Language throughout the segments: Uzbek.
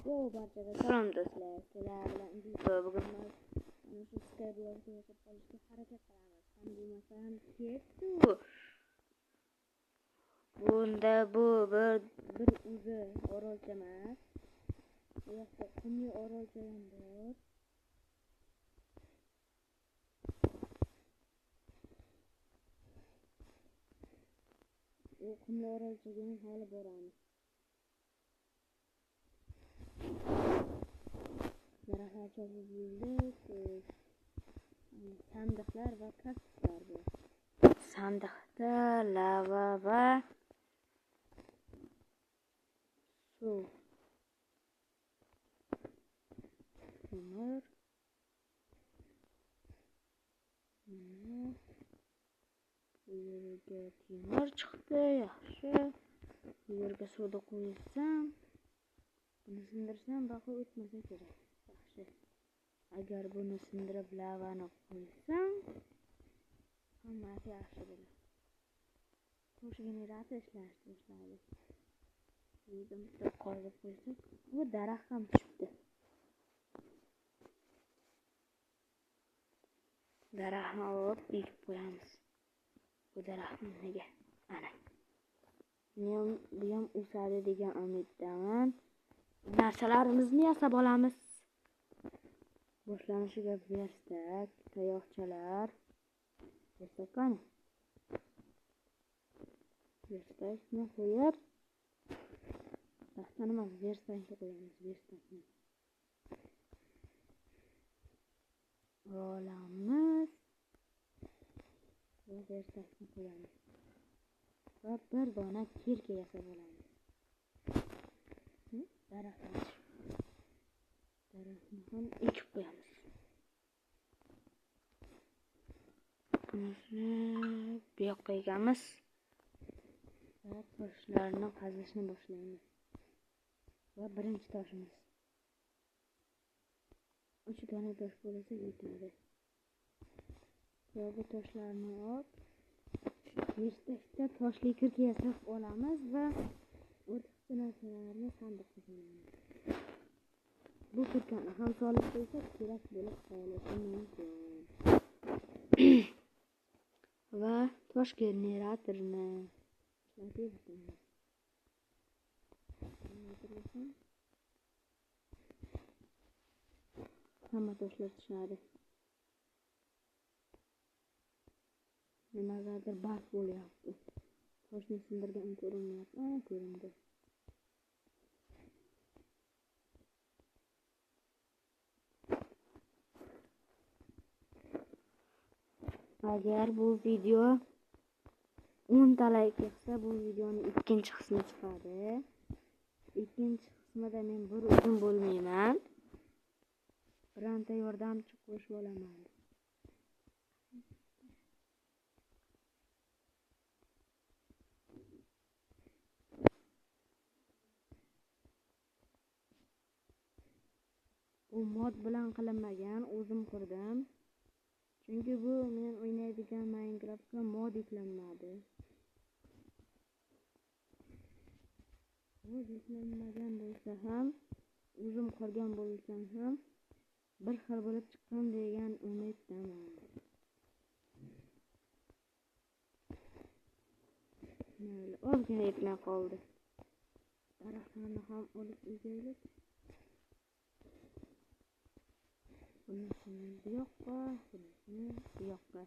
Yo, barchaga salom do'stlar. Sizlar bilan bugun biz mana shu Skyblockda yashab qolishga harakat qilamiz. Ham bo'lmasam ketdi. Bunda bu bir o'zi orolcha emas. Bu yoqda qumli orolcha ham bor. U qumli orolchaga ham hali boramiz. Daraxtlar chopib bo'ldik. Sandiqlar va kaktuslar bor. Sandiqda lava va suv. Ko'mir. Mana bu yerga temir chiqdi, yaxshi. Bu yerga suvni qo'ysam, buni sindirsam baqa o'tmasa kerak. Yaxshi. Agar buni sindirib lavani qo'ysam, hammasi yaxshi bo'ladi. Tosh generator ishlashni boshladi. Yerga bitta qozib qo'ysak, bu daraxt ham tushibdi. Daraxtni olib ekib qo'yamiz. Bu daraxtni nega? Ana. Bu ham o'sadi degan umiddaman. Narsalarimizni yasab olamiz. Boshlanishiga verstak, tayoqchalar. Verstak qani? Verstakni qo'yib, taxtani emas, verstakni qo'yamiz, verstakni. Olamiz va verstakni qo'yamiz. Va bir dona kirka yasab olamiz. Daraxtni ham ekib qo'yamiz. Bunisini bu yoqqa egamiz va toshlarni qazishni boshlaymiz. Va birinchi toshimiz. 3 dona tosh bo'lsa yetadi. Va bu toshlarni olib, verstakda toshli kirka yasab olamiz va ortiqcha narsalarni sandiqqa solamiz. Bu kirkani ham solib qo'ysak kerak bo'lib qolishi mumkin. Va tosh generatorni ishlatib. Hamma toshlar tushadi. Nimagadir barf bo'lyapti. Toshni sindirgan ko'rinmayapti. Ana ko'rindi. Agar bu video 10 ta like yig'sa, bu videoning ikkinchi qismi chiqadi. Ikkinchi qismida men bir o'zim bo'lmayman. Bironta yordamchi qo'shib olaman. Bu mod bilan qilinmagan, o'zim qurdim. Chunki bu men o'ynaydigan Minecraftga mod yuklanmadi. Mod yuklanmagan bo'lsa ham, o'zim qurgan bo'lsam ham bir xil bo'lib chiqqan degan umiddaman. Mayli, ozgina yetmay qoldi. Daraxtlarni ham olib egaylik. Bunisini bu yoqqa, bunisini bu yoqqa.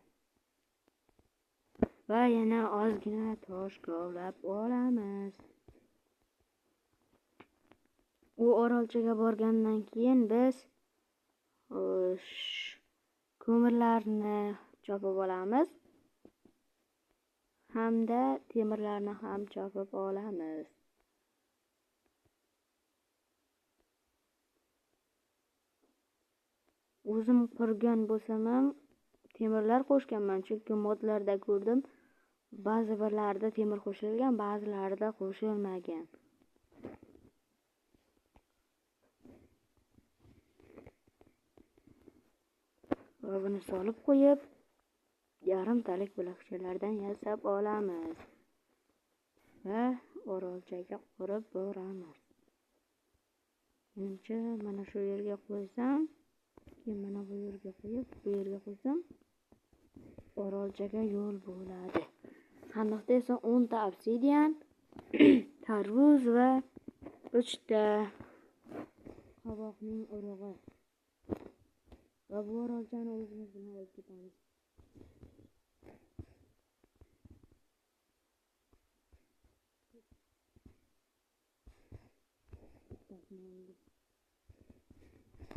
Va yana ozgina tosh kovlab olamiz. U orolchaga borgandan keyin biz ko'mirlarni chopib olamiz. Hamda temirlarni ham chopib olamiz. O'zim qurgan bo'lsam ham temirlar qo'shganman, chunki modlarda ko'rdim, ba'zi birlarida temir qo'shilgan, ba'zilarida qo'shilmagan. Va buni solib qo'yib, yarimtalik bo'lakchalardan yasab olamiz va orolchaga qurib boramiz. Menimcha mana shu yerga qo'ysam, keyin mana bu yerga qo'yib, bu yerga qo'ysam orolchaga yo'l bo'ladi. Sandiqda esa 10 ta obsidian, tarvuz va 3 ta qovoqning urug'i. Va bu orolchani o'zimiz bilan olib ketamiz.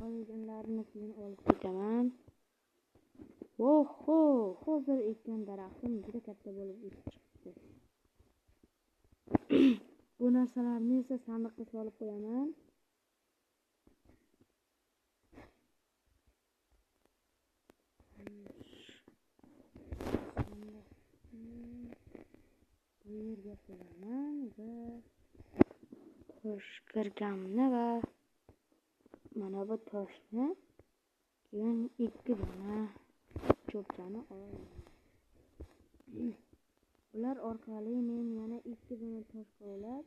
Qolganlarini keyin olib ketaman. Oho, hozir ekkan daraxtim juda katta bo'lib o'sib chiqdi. Bu narsalarni esa sandiqqa solib qo'yaman. Bu yerga qo'yaman va tosh kirkamni va mana bu toshni, keyin 2 dona cho'pchani olaman. Bular orqali men yana 2 dona tosh kovlab,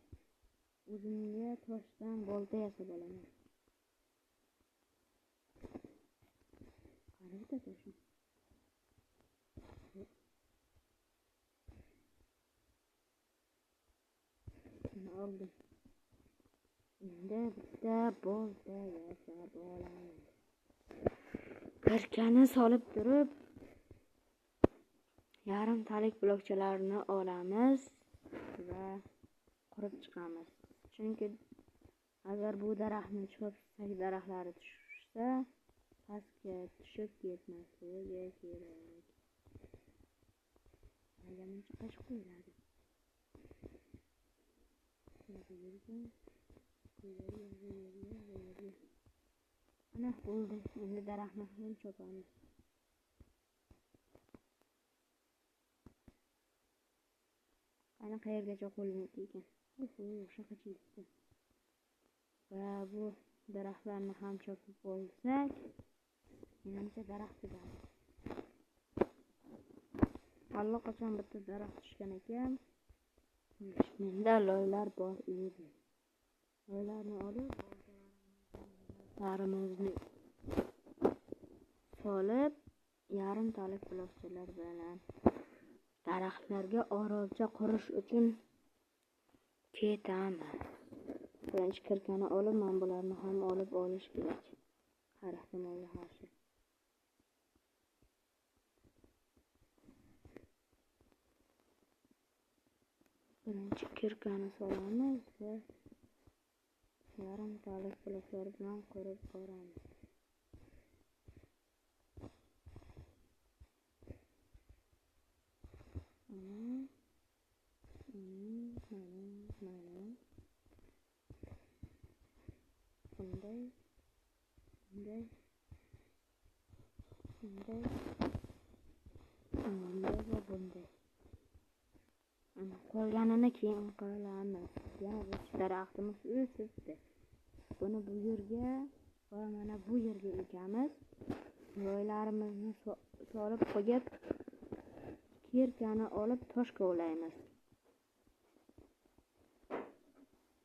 o'zimga toshdan bolta yasab olaman. Qani bitta toshim? Buni oldim. Endi bitta bolta yasab olaman. Kirkani solib turib, yarim talik blokchalarni olamiz va qurib chiqamiz. Chunki agar bu daraxtni chopsak, daraxtlari tushsa, pastga tushib ketmasligi kerak. Nega buncha qashiq qo'yiladi? Ana bo'ldi. Endi daraxtni ham chopamiz. Qani qayergacha qo'lim yetdi ekan? O'shaqacha yetdi. Va bu daraxtlarni ham chopib olsak, menimcha daraxt tugadi. Allaqachon bitta daraxt tushgan ekan. Menda loylar bor edi. Loylarni olib, boltalarimizni solib, yarim talik blokchalar bilan daraxtlarga orolcha qurish uchun ketamiz. Birinchi kirkani olib, men bularni ham olib olish kerak. Har ehtimolga qarshi. Birinchi kirkani solamiz va yarim talik bloklar bilan qurib boramiz. Mana. Bunday, bunday, bunday, bunday va bunday. Qolganini keyin qilamiz. Yana bu daraxtimiz o'sibdi. Buni bu yerga va mana bu yerga ekamiz. Loylarimizni solib qo'yib, kirkani olib tosh kovlaymiz.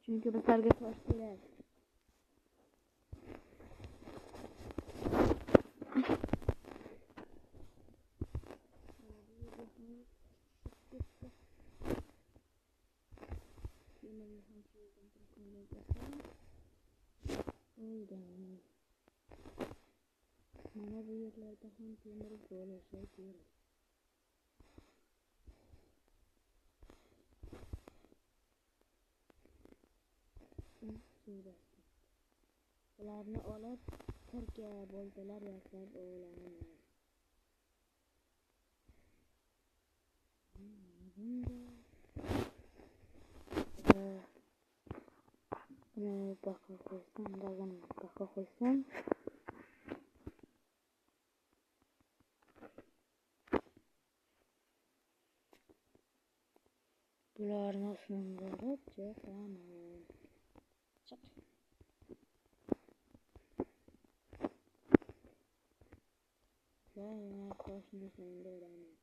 Chunki bizlarga tosh kerak. Mana bu yerlarda ham temir bo'lishi kerak. Bularni olib kirka boltalar yasab olamiz. Buni baqa qo'ysam, dag'ini baqa qo'ysam. Bularni sindirib chiqaman. Chiq. Va yana toshni sindiraman.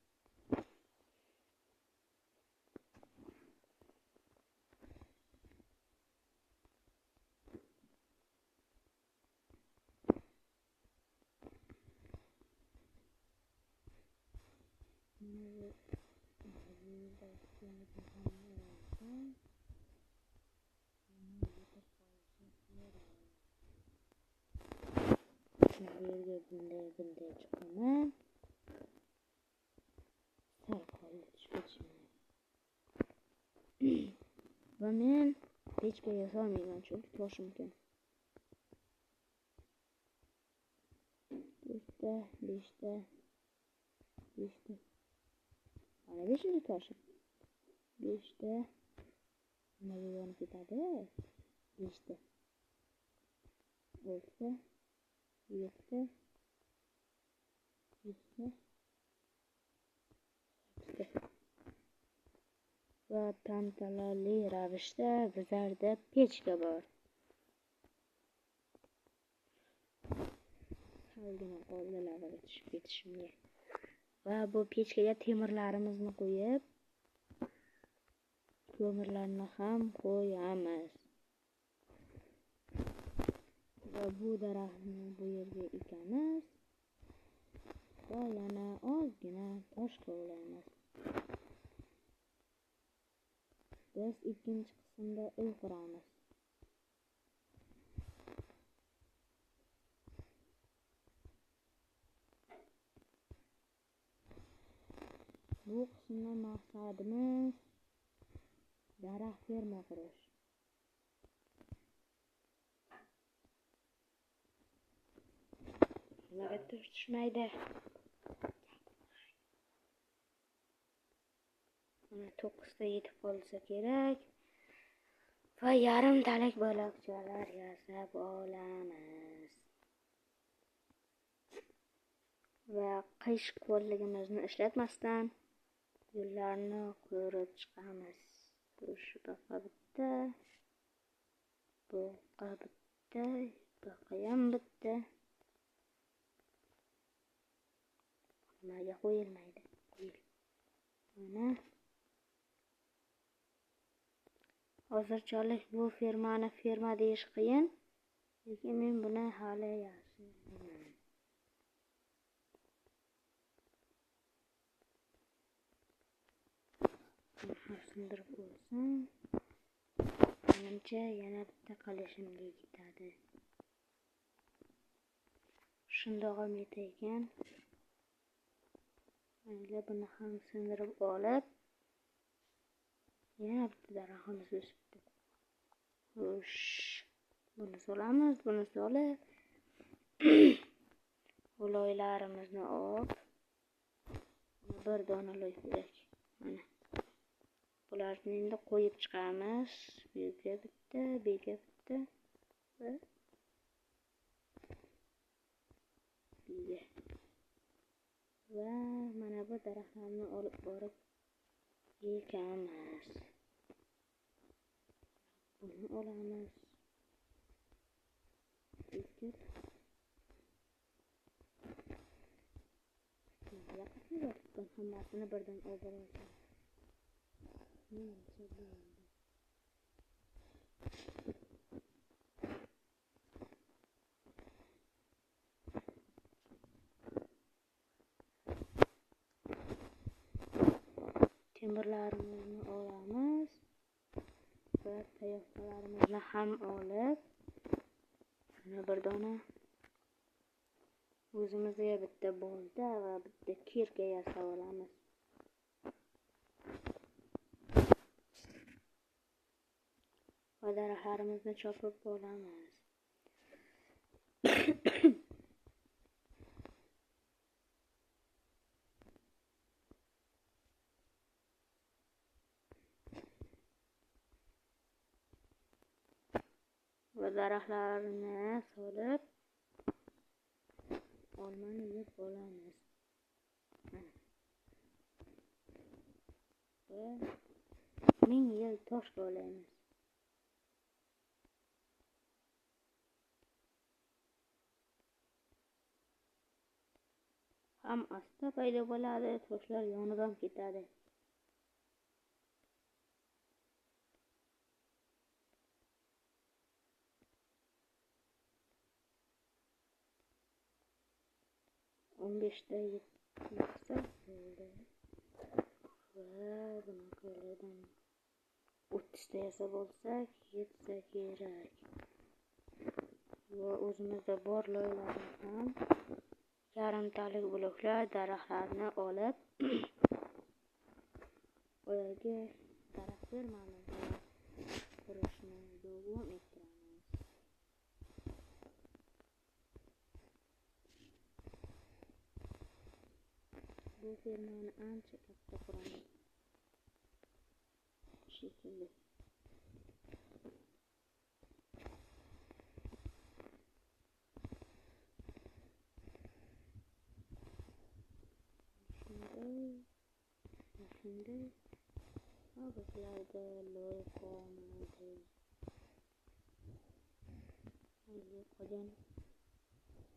Ko'mirlarni ham yetib qolishi kerak. Bu yerga bunday chiqaman. Sal qoldi tushib ketishimga. Va men pechka yasolmayman, chunki toshim kam. 4ta, 5ta, 5ta. Mana 5 toshim. 5ta. Nimaga yonib ketadi? 5ta. 6ta, 7ta, 7ta, 8ta. Va tantanali ravishda bizlarda pechka bor. Salgina qoldi lavaga tushib ketishimga. Va bu pechkaga temirlarimizni qo'yib, ko'mirlarni ham qo'yamiz. Va bu daraxtni bu yerga ekamiz. Va yana ozgina tosh kovlaymiz. Biz ikkinchi qismda uy quramiz. Bu qismda maqsadimiz daraxt ferma qurish. Nimaga tosh tushmaydi? Mana 9ta yetib qolsa kerak. Va yarimtalik bo'lakchalar yasab olamiz. Va qish qo'lligimizni ishlatmasdan yo'llarni ko'rib chiqamiz. Shu baqa bitta, bu bitta, baqayam bitta. Nimaga qo'yilmaydi? Qo'yil. Mana hozirchalik bu fermani ferma deyish qiyin, lekin men buni hali yaxshi bilmayman. Sindirib olsam, menimcha yana bitta qilishimga yetadi. Shundoq ham yetayotgan. Mayli, buni ham sindirib olib, yana bitta daraxtimiz o'sibdi. Xo'sh, buni solamiz, buni solib, loylarimizni olib, bir dona loy kerak. Mana bularni endi qo'yib chiqamiz. Bu yerga bitta, bu yerga bitta va bu yerga. Va mana bu daraxtlarni olib borib ekamiz. Buni olamiz. Ekib. Hammasini birdan olib olsam. Menimcha bo'ldi. Temirlarimizni olamiz va tayoqchalarimizni ham olib, mana bir dona o'zimizga bitta bolta va bitta kirka yasab olamiz. Va daraxtlarimizni chopib olamiz. Va daraxtlarni solib olmani yeb olamiz. Va 1000 yil tosh bo'laymiz. Ham asta paydo bo'ladi, toshlar yonib ham ketadi. 15ta yetsa bo'ldi. Va bunaqalardan 30 ta yasab olsak yetsa kerak. Va o'zimizda bor loylarni ham yarimtalik bloklar, daraxtlarni olib boyagi daraxt fermamizni qurishni davom ettiramiz. Bu fermani ancha katta quramiz shekilli. Shunday va bizlarda loy qolmadi. Endi qolgan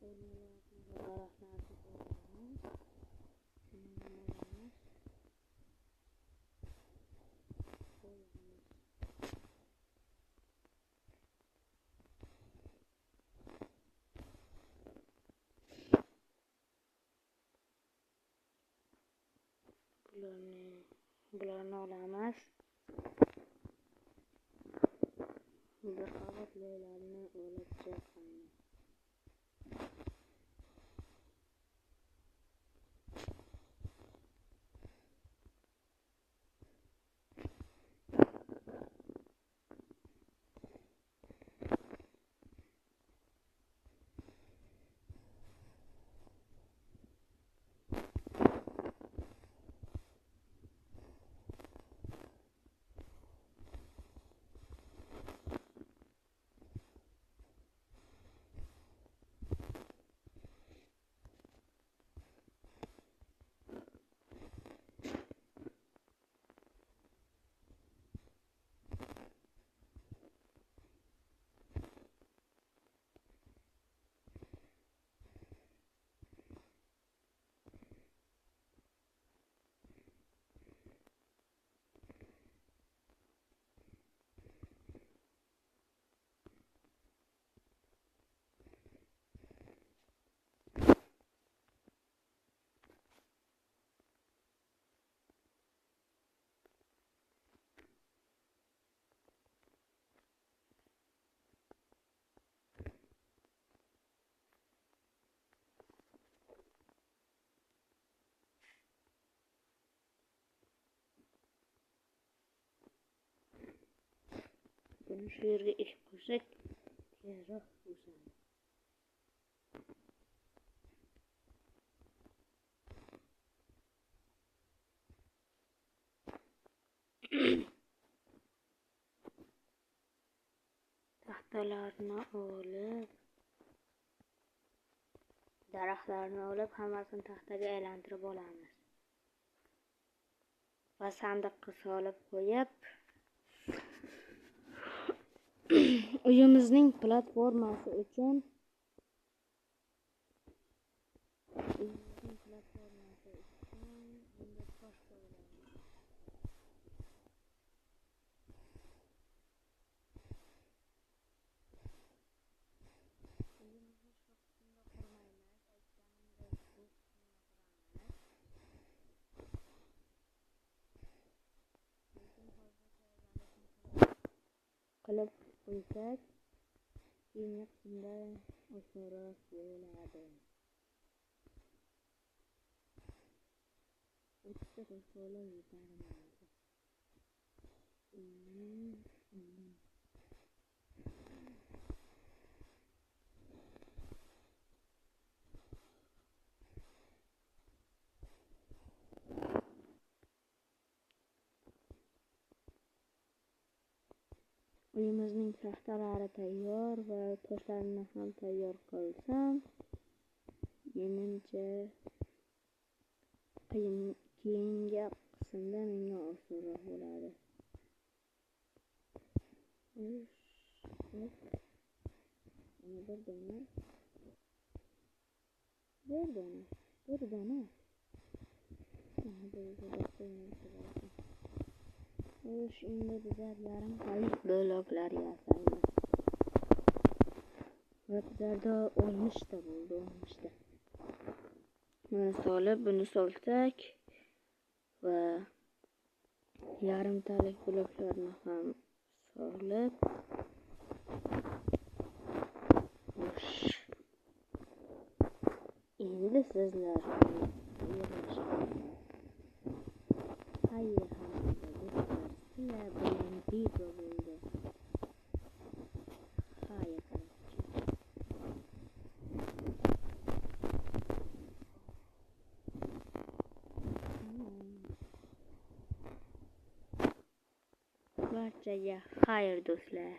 o'rnalarni va daraxtlarni olamiz. Shuni olamiz. Qo'yamiz. Bularni olamiz. Bir qavat loylarni olib chiqamiz. Buni shu yerga ekib qo'ysak tezroq o'sadi. Taxtalarni olib, daraxtlarni olib, hammasini taxtaga aylantirib olamiz. Va sandiqqa solib qo'yib, uyimizning platformasi uchun unga tosh qo'yamiz. Uyimizni shu qismda qurmaymiz, aytganimdek bu qismda quramiz. Lekin hozircha qilib qo'ysak, keyingi qismda osonroq bo'ladi. 30 ta tosh olib yetadi menimcha. Uyimizning taxtalari tayyor va toshlarini ham tayyor qilsam, menimcha keyingi qismda menga osonroq bo'ladi. Yana bir dona. Bir dona. Xo'sh, endi bizlar yarim xalik bloklar yasaymiz. Va bizlarda 60 ta bo'ldi, 60 ta. Buni solib, buni solsak va Yarimtalik bloklarni ham solib, xo'sh. Endi sizlar xayr hammaga do'stlar, sizlar bilan video bo'ldi. Xayr. Barchaga xayr do'stlar.